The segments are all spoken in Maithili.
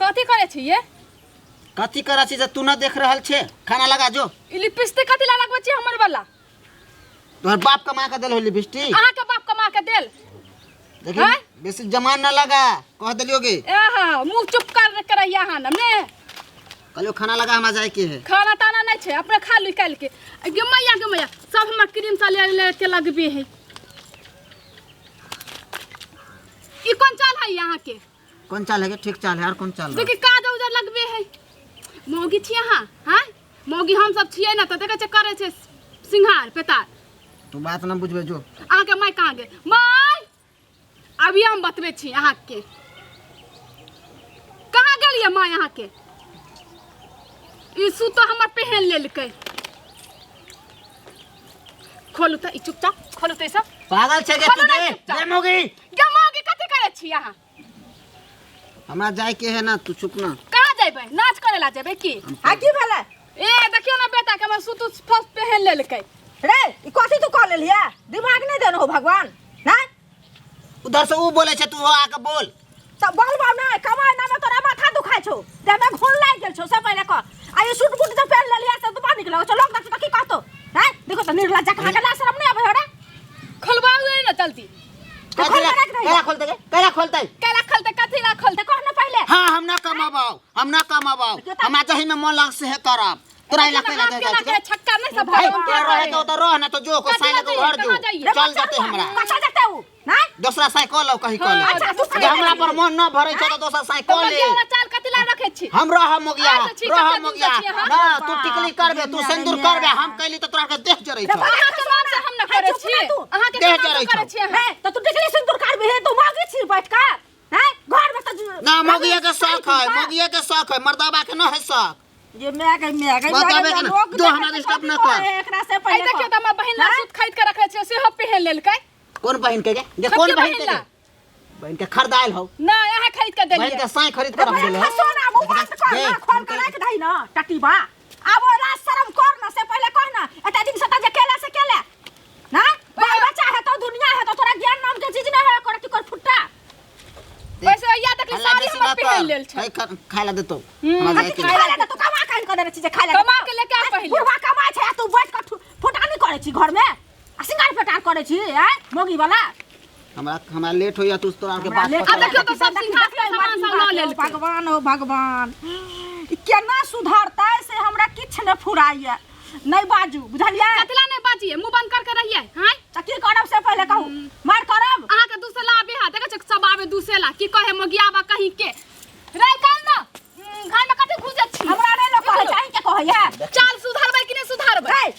कथी करै छी ये? कथी करै छी जे तू न देख रहल छे? खाना लगा जो। ई लिपस्टिक कथी ला लगबै छी हमर वाला? तोहर बाप कमा के देल हो लिपस्टिक? अहाँ के बाप कमा के देल। देखी हैं? बेसी जमान न लगा, कह देलियो गे। ए हाँ, मुंह चुप कर के रहिया अहाँ न ने। कहलियो खाना लगा, हमरा जाय के है। खाना ताना नहीं छै, अपने खा ली काल्हि के। गे मैया, गे मैया, सब हमर क्रीम सा ले ले के लगबे है। ई कोन चाल है अहाँ के? कोन चाल है गे? ठीक चाल है, और कोन चाल है? देखी काज उजर लगबे है। मौगी छी अहाँ? हाँ मौगी हम सब छियै ने तऽ देखै छियै करै छै सिंघार पेतार। तू बात न बुझबे जो। अहाँके माय कहाँ गेल? माय अभी हम बतबै छी अहाँके। कहाँ गेलियै माय अहाँके? ई सूत तऽ हमर पहन लेलकै। खोलू तऽ ई चुपचाप खोलू तऽ ई सब। पागल छै गे खोलू तू ने गे। चुपचाप। गे मौगी। गे मौगी कथी करै छी अहाँ? हमरा जाय के है ना, तू चुप ना। कहाँ जेबै? नाच करे ला जेबै की? आ की भेलै? ए देखियौ ना बेटा के हमर सूत उत फर्स्ट पहन लेलकै। रे ई कथी तू कह लेलियै? दिमाग नहि देने हो भगवान नहीं? उधर से ऊ बोले छै, तू आके बोल। तऽ बोलबौ नहि, कमाइ ना में तोरा माथा दुखाइ छौ, देह में घुन लागि गेल छौ से पहिले कह। आ ई सूट बूट जे पहन लेलियै से तऽ बड़ नीक लगै छौ, लोक देखतौ तऽ की कहतौ? हैं देखो तऽ निर्लज्जा कहाँ के लाज शरम नहि आबै हौ रे। खोलबाउ ने जल्दी। तो खोल के राख दही। केरा खोलते गे? केरा खोलते? केरा खोलते? कथी ला खोलते? तऽ कह ने पहिले। हाँ, हम ना कमाबाओ, हम ना कमाबाओ, हमरा जही में मन लाग से हे करब। तोरा इला केला दे केना जाय के छक्का नहीं सब हे, भगवान तोरा रहे तो तो रह ना तो जो को कथी साइन ला के जाइए? घर जो। कहाँ जाइए? चल जाते हमरा। कतऽ जेतै उ? नहीं? दोसरा साई कऽ लो, कहीं कऽ ले। अच्छा, तू जे हमरा पर मन न भरै छौ तऽ दोसरा साई कऽ ले। मोगिया चाल कथी ला रखे छी? हम रह मोगिया, आइ तऽ छी, रह कते दिन मोगिया। से छी अहाँ? ना तू टिकली करबे, तू सिंदूर करबे, हम कैली तऽ तोरा के देह जरै छौ। अहाँ के नाम से हम न हे, करै चुप छी। ना तू। अहाँ के देह नाम से जरै करै छौ। छी अहाँ। हे, तऽ तू टिकली सिंदूर करबी हे, तू मौगी छी बैठ कऽ हैं घर में तऽ ना मोगिया के शौक है, मोगिया के शौक है, मर्दाबा के न है शौक। ये मैं गई, मैं गई, बताबे के ना, लोग जो हमरा देखै डिस्टर्ब ना कथी कर। कहै एकरा से ऐ पहिले देखियौ कह। तऽ हमर बहिन ला हैं? सूट खरीद के रखले छियै, सेहो पहिन लेलकै। कोन बहिन के गे? जे कथी कोन बहिन के बहिन ला? गे? बहिन के खरीदायल हो। नहि, अहाँ खरीद के बहिन देलियै। के साई खरीद के रख रे देले हो। खसो ना, मुंह बंद कर ना, खोल के राख दही ना टटीबा। आब ओ राज शरम कर ना से पहिले कह ना, एते दिन से त जे केला से केला ना, बाल बच्चा है तो दुनिया है तो तोरा ज्ञान नाम के चीज ना है कर की कर फुट्टा। वैसे या देखली हल्ला साड़ी बेसी हमर ना पहिन कर। लेल छै। खाय ला देतौ। हमरा जाय के खाय ला देतौ, कमा के आनि के देने छी जे खाय ला कमा देतौ। के लेके आ पहिले। बुढ़वा कमाइ छै आ तू बैठ के फुटानी करै छी घर में आ सिंगार पेटार करै छी आँय मौगी वाला। हमरा हमरा लेट होइया, तू तोरा के हमरा बात लेट पता आ देखियौ तऽ सब सिंघार के सामान सब लऽ लेलकै। भगवान हो भगवान, ई केना सुधरतै से हमरा किछु नहि फुराइया। नहि बाजू बुझलियै? कथला नहि बाजियै, मुंह बंद करके रहियै। हाँ तऽ की करब से पहिले कहू, मार करब अहाँ के दूसरा आबे हा, देखै छियै सब आबे दूसरा की कहे मगियाबा कहीं के रे काल ना घर में कथी घुसै छी? हमरा नहि लोक कहै छै, अहीं के कहैया। चाल सुधारबै कि नहि सुधारबै? हे,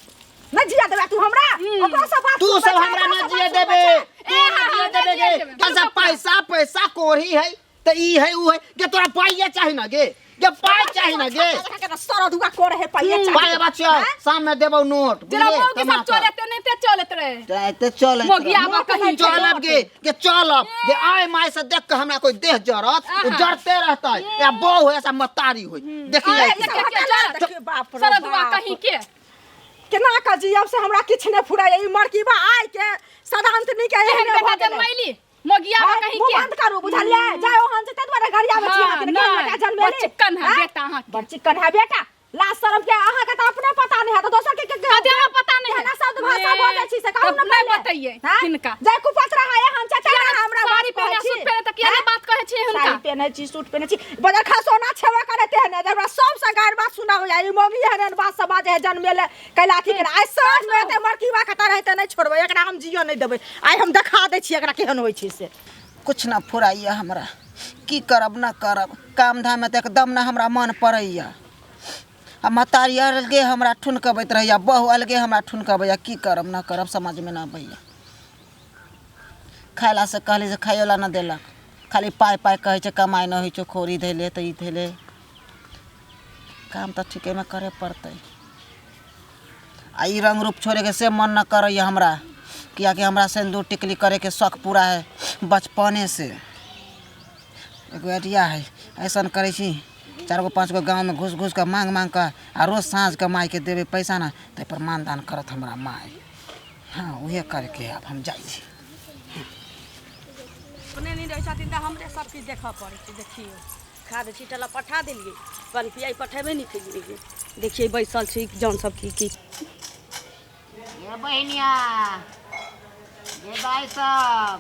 नहि जिया देबै तू हमरा, ओकरा से बात तू सुनबै सब छै, हमरा ओकरा न से जिए बात देबे। सुनबै छै। तू ए, न हाँ, जिए हाँ, देबे नहि जिए गे। देबै। कैसा पैसा पैसा कोढ़ी है त ई है ऊ है गे, तोरा पाइये चाही ना गे, गे पाइ चाही ना गे। सरदुआ करे है पाइये चाही। पाइ बच्चा शाम में देबौ नोट। जेना बुझलियै? मौगी सब कमा कऽ। चलत नहि चलत रहे। ते चलैत मौगियाबा रहे। कहीं चलब गे, गे चलब गे। आय my से देख के हमरा कोई देह जरत, उ आहा। जरते रहतै या बहू ऐसा मतारी होई देखी अरे, जाय। ये के चलत? देखियौ, बाप रे सरदुआ बाप। कहीं के केना कऽ जियब से हमरा किछु नहि फुराइया। ई मरकीबा आइ के सदांतनी के केहन एहने बेटा भऽ गेलै। जनमैली मौगियाबा आँय, कहीं मुँह के। बंद करू बुझलियै? जाय ओहन छै ताहि दुआरे गरियाबै छी हाँ, अहाँके, केहन नहि, बेटा जनमेली? बड़ चिक्कन है आँय? बेटा अहाँके। बड़ चिक्कन है बेटा। लाज शरम के अहाँके तऽ अपने पता नहि है तऽ दोसर के कथी हमरा पता नहि है? केना शब्द भाषा बजै छी से कहू तब ने नहि पहिले। बतैयै आँय? हिनका। जाय कुपत्र है एहन छै तेना हमरा साड़ी बात कहै पहिने छी। सूट पहिने तऽ किया नहि आँय? बात कहै छियै हुनका? साड़ी पहिने छी, सूट पहिने छी, बजर खा सोना छेबे करे तेहने जे हमरा सबसँ गारि बात सुनाबै ई मम्मी एहन एहन बात सब बाजै है जनमेले कैला अथी केना। आइ साँझ मे एते मरकीबा कतऽ रहतै नहि छोड़बै एकरा, हम जियऽ नहि देबै। आइ हम देखा दै छी एकरा केहन होइ छै से। कुछ ना फुराइया हमरा, की करब ना करब, काम धाम में तऽ एकदम ना हमरा मन पड़ैया। आ महतारी अलगे हमरा ठुनकबैत रहैया, बहु अलगे हमरा ठुनकबैया, की करब ना करब समझ में ना अबैया। खाय से कहली जे खाइयो ला ना देलक, खाली पाइ पाइ कहै छै, कमाइ नहि होइ छौ, खोरी धैले तऽ ई धैले। काम तऽ ठीकेमे करे पड़तै। आ ई रंग रूप छोड़ैके से मन न करैया हमरा, किएकि हमरा सिन्दूर टिकली करैके शौक पूरा है बचपने से। एगो आइडिया है, ऐसन करै छी चारि गो पाँच गो गाँवमे घुसि घुसि कऽ माँगि माँगि कऽ आ रोज साँझके मायके देबै पैसा ने ताहिपर मानदान करत हमरा माय। हँ उहे करैके है, आब हम जाइ छी। अपने नहि रहै छथिन तऽ हमरे सब किछु देखऽ पड़ै छै। देखियौ खाद छीटऽ लए पठा देलियै पनपियाइ पठेबे नहि केलियै। देखियै बैसल छै जन सब की की। ये बहिनिया, ये दाइ सब,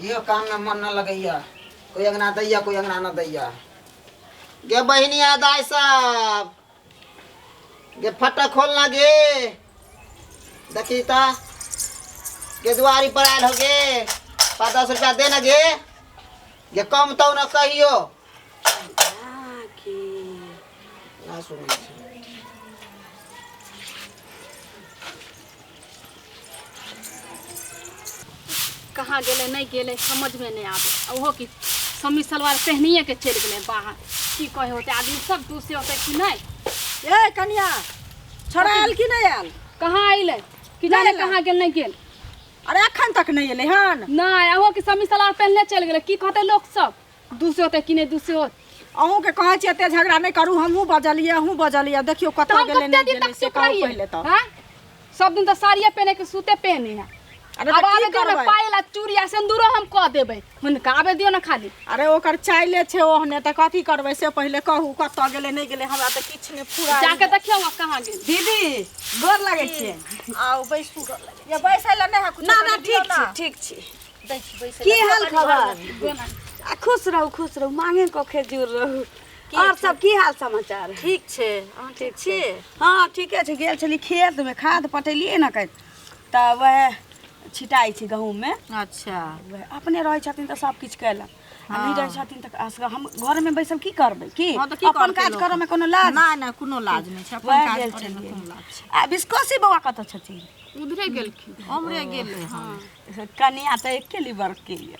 इहो काम में मन न लगैया, कोई अंगना दैया कोई अंगना न दैया। गे बहिनिया दाइ सब, गे फटा खोलना गे, देखी त गे दुआरी पर आयल हो गे, 5-10 रुपया दे ना गे, गे कम तो न कहियो ना सुनै छी। कहाँ गेलै नहि गेलै समझमे नहि आबै। ओहो कि समी सलवार पहनिए के चलि गेलै बाहर, की कहै होतै आदमी सब दूसे होतै कि नहि। ए कनिया, छोड़ा आयल कि नहि आयल? कहाँ अयलै कि जाने नहि। कहाँ गेल नहि गेल। अरे एखन तक नहि एलै हन? नहि, ओहो कि समी सलवार पहनले चलि गेलै, की कहतै लोक सब, दूसे होतै कि नहि दूसे होत। अहूँके कहै छी एते झगड़ा नहि करू, हमहूँ बजलियै अहूँ बजलियै, देखियौ तऽ कतऽ हम गेलै कते नहि दिन गेलै तक से चुप कहू रहियै पहिले तऽ। हाँ? सब दिन तऽ साड़िये पहने के सूते पहने है। अरे अब तऽ की आबे दियौ ने करबै? पायल आ चूड़ी आ सिन्दूरो हम कऽ देबै हुनका, आबे दियौ ने खाली। अरे ओकर चाइले छै ओहने, तऽ कथी करबै से पहिले कहू, कतऽ गेलै नहि गेलै, हमरा तऽ किछु नहि फुरायल। जाके देखियौ आब कहाँ गेल। दीदी गोर लगै छियै। आउ बैसू, ये बैसै लए नहि है कुछो, ना ना कनि दियौ। ठीक छी, ठीक छी। दै छी बैसै की लए। हाल कनि घरमे। खबर? आ खुश रहू, खुश रहू, मांगे को खेजूर रहू। और सब की हाल समाचार? ठीक छै, अहाँ ठीक छी? हाँ ठीके छै। गेल छली खेतमे, खाद पटेलियै ने काल्हि, तऽ वएह छिटाइ छै गहूँममे। अच्छा। वएह अपने रहै छथिन तऽ सब किछु कयलक, आ नहि रहै छथिन तऽ असगर हम घरमे बैसल की करबै की? हँ तऽ की अपन करतै काज लोक? करऽमे कोनो लाज नहि नहि, कोनो लाज नहि छै अपन वएह काज गेल करैमे छलियै। कोन लाज छै? आ बिस्कोसी बौआ कतऽ छथिन? उधरे गेलखिन। उम्हरे गेलै हन। कनिया तऽ एके लीवर के यऽ,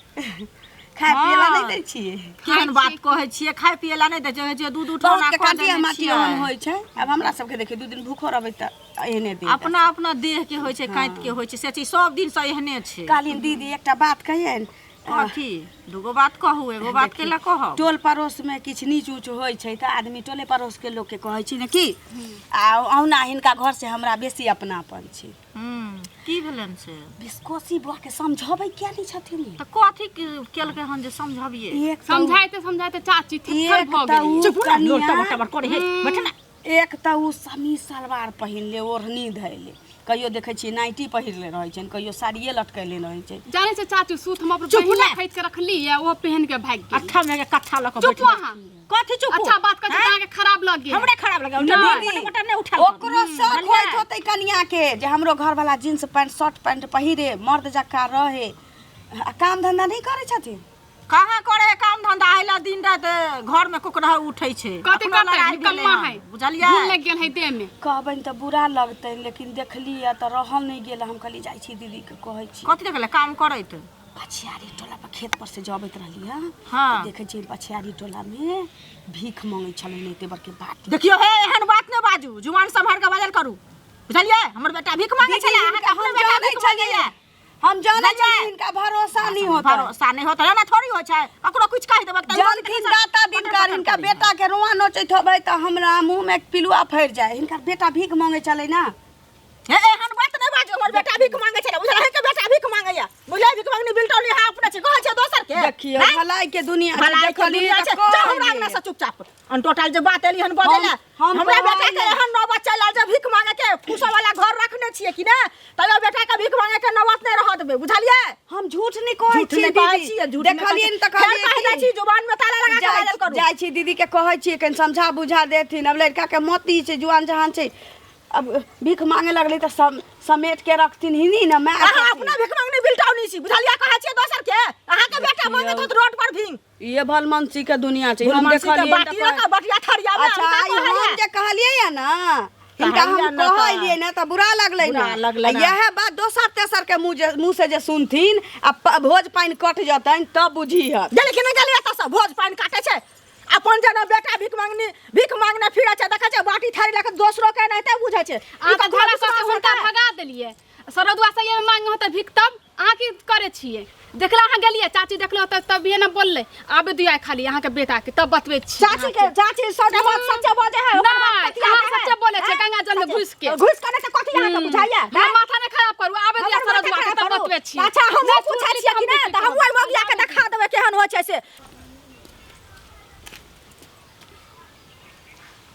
खाय पियै लए नहि दै छियै? केहन बात कहै छियै, खाय पियै लए नहि दै छियै? जे दू दू बहुत ठोना के कऽ काटिया देने माटी ओहन छियै। होइ छै। आब हमरा सबके देखियौ, 2 दिन भूखो रहबै तऽ एहने दिन अपना अपना देह के होइ छै, काँति के होइ छै, से चीज सब दिन से एहने छै। कहलियनि दीदी एकटा बात कहियनि। कथी? दूगो बात कहू, एगो बात केला कहब? टोल पड़ोसमे किछु नीच ऊँच होइ छै तऽ आदमी टोले पड़ोसके लोकके कहै छै ने की, आ औना हिनका घरसँ हमरा बेसी अपनापन छै। की भेलनि से? बिस्कोसी बौआके समझबै किया नहि छथिन? तऽ कथी केलकै हन जे समझबियै? एक तऽ समझाइते समझाइते चाची थेथर एक भऽ तऽ गेली। उ चुप ना, लोल कनिया टबर टबर करे हे, बैठ ना। एक तऽ उ समी सलवार पहिनले ओढ़नी धैले, कहियो देखै छियै नाइटी पहिरले रहै छनि, कहियो साड़िये लटकैले रहै छै। जानै छै चाची, सूत हम अपन चुप बहिन ना। खरीद के रखली है, ओहो पहन के भागि गेल। अट्ठा में के कट्ठा लऽ कऽ चुप बैठ गेल। अहाँ। कथी चुप? अच्छा बात कहै छी तऽ अहाँके खराब लग गेल। हमरे खराब लगे? दीदी, मोटा नहि उठा। ओकरो शौक होइत होतै कनिया के जे हमरो घरवाला जींस पैंट शर्ट पैंट पहिरे, मर्द जकाँ रहे, आ काम धंधा नहि करै छथिन? कहाँ करे है काम धंधा? आइला दिन राति घर में कुकरह उठै छै। कथी अपनो करतै? लड़ाई निकम्मा भेलै हन, है। बुझलियै? भूल लागि गेल है देह में। कहबनि तऽ बुरा लगतनि, लेकिन देखलियै तऽ रहल नहि गेल, हम कहली जाइ छी दीदीके कहै छी। कथी देखले काम करैत? पछियारी टोला पर खेत पर से जबैत रहली हँ। हाँ। तऽ देखै छियै पछियारी टोला में भीख मांगै छलै ने एते बड़के बाटी। देखियौ हे, एहन बात नहि बाजू, जुबान सम्हार के बाजल करू, बुझलियै? हमर बेटा भीख मांगै दीदी, छलै, हिनका अहाँके हम अपने बेटा जानै भीख मांगैया। छलियै, हम जानै बुझलियै? छलियै हिनका भरोसा नहि होतै। भरोसा नहि होतै, एना थोड़ी होइ छै, ककरो किछु कहि देबै तऽ जानथिन दाता दिनकर, हिनका बेटा के रुआ नोचैत होबै तऽ हमरा मुँह में पिलुआ फड़ि जाय। हिनकर बेटा भीख मांगै छलै ना। हे, एहन बात नहि बाजू, हमर बेटा भीख मांगै छलै, बुझल? अहाँके बेटा भीख मांगैया, बुझलियै? भीख मांगनी बिलटौली अहाँ अपने छी, कहै छै दोसर के। देखियौ हैं? भलाई के दुनिया छै, भलाई के देखलियै दुनिया तऽ छै। जाउ हमरा कहलियै। अंगना से चुपचाप, अनटोटल जे बात एली हन बजै लए। हम हमरा बेटा के कहलियै। एहन नौबत चलि आयल जे भीख मांगे के फूसा वाला घर रखने छियै कि ने, तैयो बेटा के भीख मांगे के नौबत नहि रहऽ देबै, बुझलियै? हम झूठ नहि कहै झूठ छी नहि कहै दीदी। छियै, झूठ नहि कहै देखलियै छियै। तऽ फेर कहलियै कहि दै की? छी, जुबान में ताला लगा के बाजल करू। जाइ छी दीदी के कहै छियै कनि समझा बुझा देथिन। अब लड़का के मोती छै, जुआन जहान छै, अब भीख मांगे लगलै तऽ समेट के रखथिन हिनी ने माय अहाँ छथिन। अपना भीख मांगनी बिलटौनी छी, बुझलियै? कहै छियै दोसर के, अहाँके बेटा मांगैत होत रोड पर भीख। ये भलमनसी के दुनिया छै। हम भलमनसी के देखलियै बाटी तऽ रखा, बटिया थरिया में अच्छा, हुनका आइ हम कहलियै। जे कहलियै या ना, हिनका हम कहलियै ना तऽ- कहलियै ना तऽ बुरा लगलै ना। बुरा लगलै ना। आ इएह बात दोसर तेसर के मुँह से जे सुनथिन आ भोज पानि कट जतनि तब बुझिहत। गेलै कि नहि गेलै एतऽ से? भोज पानि काटै छै, अपन जेना बेटा भीख मांगनी भीख मांगने फिरै छै, देखै छै बाटी थारी लऽ कऽ दोसरो के एनाहिते बुझै छै। अहाँ ई तऽ ककरो झगड़ा विश्वास कऽ के हुनका होतै? भगा देलियै। सरदुआ से ये मांगे होतै भीख तब अहाँ की करै छियै? देखला अहाँ गेलियै चाची देखलो तऽ तभिए ने बोललै, आबे दिया खाली अहाँके बेटा के तब बतबै छी। चाची के चाची सौटा बात सच्चा बजै है, ओकर बात नहि कथी अहाँ आबै है? सच्चे बोलै। घुस के नहि तऽ कथी अहाँके बुझाइया हमरा माथा नहि खराब करू आबे दिया हमर सरद माथा के खराब तब करू। बतबै छी अच्छा हमहूँ नहि पूछै सुनली छियै तऽ कि हम नहि तऽ हमहूँ ओहि मगिया के देखा देबै केहन होइ छै से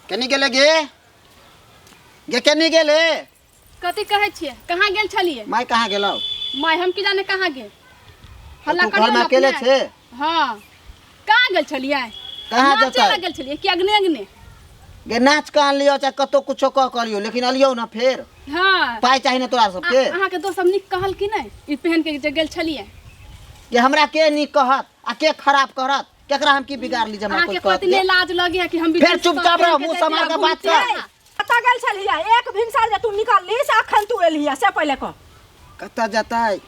केनी गेले गे गे केनी गेले कथी कहै छियै कहाँ गेल छलियै माय कहाँ गेलौ माय हम की जाने कहाँ गेल हल्ला तू करियौ घरमे ने अकेले अपने। छे हाँ कहाँ गेल छलियै कहाँ नाचे जेतै? लए गेल छलियै कि अगने अगने गे नाच कऽ आनलियौ चाहे कतौ कुछो कऽ कऽ लियौ लेकिन अलियौ ने फेर हाँ पाइ चाही ने तोरा सबके अहाँके दोस्त सब नीक कहल कि नहि ई पहन के जे गेल छलियै जे हमरा के नीक कहत आ के खराब करत केकरा हम की बिगाड़ ली जे हमरा अहाँके कोई कहत पति नहि लाज लगे है कि हम फेर चुपचाप रह, मुँह सम्हार के बात कर। कतऽ गेल छलियै एक भिनसर जे तू निकलली से अखन तू एलियै से पहिले कह कतऽ जेतै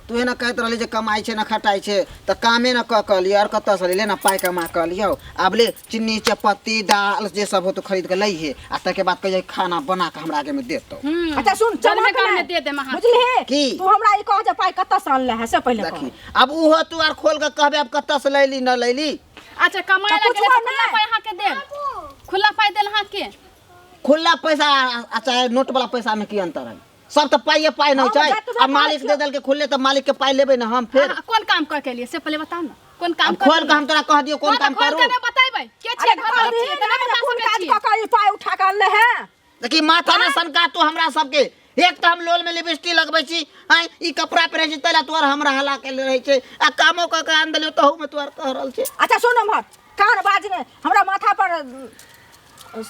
तू एना कहैत रहली जे कमाइ छै न खटाइ छै तऽ कामे न कऽ कऽ लिअ आओर कतऽसँ ले ने पाइ कमा कऽ लियौ आब ले चिन्नी चपत्ती दाल जे सब होतौ खरीद कऽ लैहे आ ताहिके बाद कहियै खाना बना कऽ हमरा आगेमे देतौ अच्छा सुन जनमे चमक घरमे नहि। दे देम अहाँके। बुझलिही की? तू हमरा ई कह जे पाइ कतऽ से अनले है से पहिले कह देखी आब ओहो तू आर खोल कऽ कहबे आब कतऽसँ लैली न लैली अच्छा कमाइ तऽ लए गेलै पुछबो तऽ खुला नहि। पाइ अहाँके देल खुला पाइ देल अहाँके खुला पैसा आ चाहे नोट वाला पैसा में की अंतर है सब तऽ पाइए पाइ न हम छै जतबे आ मालिक कहै दे देलकै खुले तऽ मालिक के पाइ लेबै ने हम फेर अहाँ कोन काम कऽ के लिए से पहिले बताउ ने कोन काम अब खोल के हम तोरा कह दियौ कोन काम खोल करू के नहि बतेबै के अरे छियै घर कहली छियै तऽ नहि नहि बता कोन सकै काज छियै कऽ के ई पाइ उठा के अनले है देखी माथा ने सनका तू हमरा सबके एक तऽ हम लोल में लिपस्टिक लगबै छी आँय ई कपड़ा पहिरै छी तैला तोहर हमरा हला के रहै छै आ कामो कऽ के आन देलियौ तहू में तोहर कह रहल छै अच्छा सुन हमर कान बाज ने हमरा माथा पर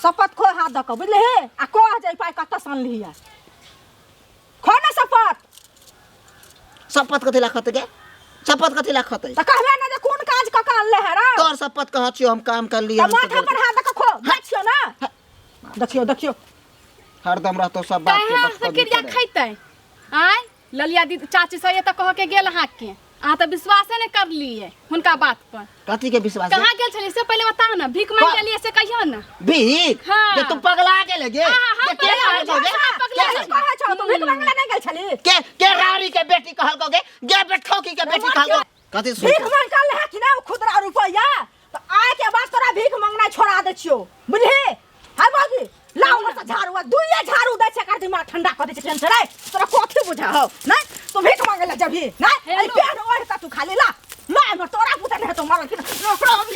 शपथ खो हाथ दऽ कऽ बुझलिही आ कह जे ई पाइ कतऽ से अनलिही है खो ने शपथ शपथ कथी ला खतै गे शपथ कथी ला खतै तऽ कहबे ने जे कोन काज कऽ के अनले है रे तोहर शपथ कहै छियौ हम काम कर लिए तऽ माथा पर हाथ दऽ कऽ खो जाइ छियौ ने देखियौ देखियौ हरदम रहतो सब बात के काहे बस अहाँसँ क्रिया खैतै आँय ललिया दीदी चाची सब एतऽ कह के गेल अहाँके अहाँ तऽ विश्वासे नहि करलियै हुनका बात पर कथी के विश्वास कहाँ गेल छलियै से पहिले बताउ ने भीख मांगि गेलियै से कहियौ ने भीख हाँ। जे तू पगला गेले गे हाँ, हाँ, जे के पगला कहलकौ गे हाँ, पगला के सही कहै छौ तू भीख मांगले नहि गेल छली के के रारी के बेटी कहलकौ गे गे बेटखौकी के बेटी कहलकौ कथी सुन भीख मांग के अनले है कि ना ओ खुदरा रुपैया तऽ आइ के बाद तोरा भीख मांगनाइ छोड़ा दै छियौ बुझली हाय बाबी लाओ मत झाड़ू आ दुइये झाड़ू दै छै एकर दिमाग ठंडा कऽ दै छै टेंशन रे तोरा कथी बुझा हौ नहीं तू भीख मांगे ला जबही नहीं अरे पेड़ ओढ़ के तू खाली ला माय मर तोरा पुता नहीं तो मरल कि ओकरा हम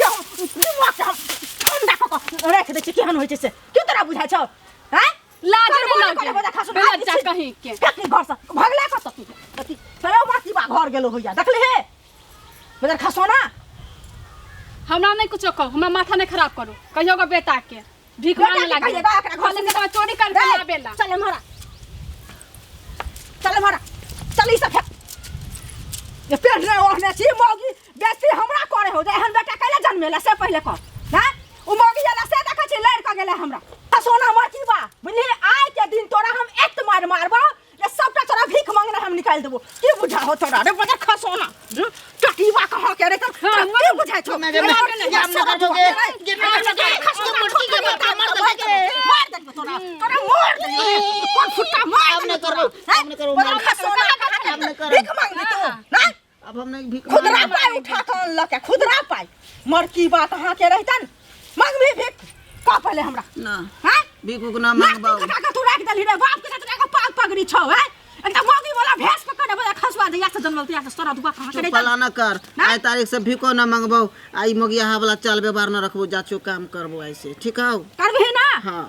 दिमाग के हम ठंडा कऽ कऽ राखि दै छै केहन होइ छै से की तोरा बुझाइ छौ हैं लाज करबो नहि नहि लगे करबो देखा सुन बेलज्जा कहीं के कखनी घर से भगले कतऽ तू कथी चलो माटी बा घर गेलो होइया देखली हे बदर खसोना हमरा नहि कुछो कहू हमरा माथा नहि खराब करू कहियो गो बेटा के भीख बेटा मांगे के लागे कहिएगा, एकरा घर से कहले से चोरी करके रे, लाबेला चल हमारा चल हमारा चल ई सब फेंक। ये पेड़ ने ओढ़ने छी मौगी बेसी हमरा करे हो जे एहन बेटा कैला जन्मेला से पहिले कह ना उ मौगी जला से देखै छी लड़ के गेलै हमरा आ सोना मर की बा बुझली आइ के दिन तोरा हम एक मार मारबो ये सबटा तोरा भीख मांगने हम निकालि देबो की बुझा हो तोरा रे बजा खसोना टटीवा कहाँ के रे तब तोरा की बुझाइ छौ मैं- मैं- मैं- मैं- मैं- मार देबो तोरा तोरा मार देबो रे कोन फुट्टा मार अब नहीं करबो, अब नहीं करबो, बजा मार। खसोना अब नहीं करब। भीख मांगली तू ना अब हम नहीं भीख खुदरा मांगब। पाइ उठा कऽ अनलक खुदरा पाइ मर की बात अहाँ के रहितन मांगबी भीख कह पहिले हमरा ना हैं भीख उख ना नाक मांगबो कटा के तू राखि देलही रे बाप के साथ पाग पगड़ी छौ हैं एकदम मौगी वाला भेष पकड़े बजा खसवा दे या से जन्मल या से तोरा दुआ कहाँ के चुप रहितन पला न कर आइ तारीख से भीखो न मांगबो आ ई मोगियाहा वाला चाल व्यवहार न रखबो जाछो काम करबो ऐसे ठीक हौ करबही ना हाँ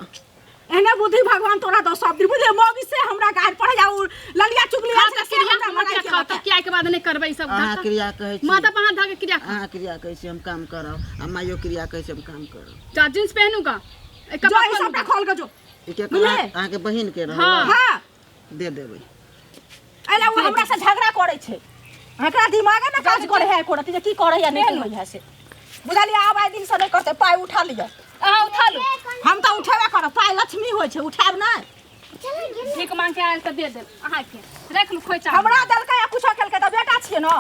एहने बुद्धि भगवान तोरा दो सब दिन बुझले मौगी से हमरा गाड़ पड़े जाऊ ललिया चुगली खा से तऽ से क्रिया हमरा हमरा मनाइ खाओ तऽ के किया के बाद नहि करबै ई सब अहाँ क्रिया कहै छी माथा पर हाथ धऽ के क्रिया खाओ अहाँ क्रिया कहै छी हम काम करब आ माइयो क्रिया कहै छी हम काम करब जा जींस पहनू का जो कपड़ा ई सबटा खोल के जो ई के बुझले? अहाँके बहिन के रहल हाँ। हां दे देबै एला ओ हमरा से झगड़ा करै छै एकरा दिमागे में काज करे है एको रत्ती जे की करे है नहीं करे है से बुझलियै आब आइ दिन से नहीं करते पाइ उठा लिअ अहाँ उठा लू हम तऽ उठेबे करब पाइ लक्ष्मी होइ छै उठायब नहि भीख मांग के आयल तऽ दे देब अहाँके राखि लू खोइचा हमरा देलकै आ कुछो केलकै तऽ बेटा छियै ने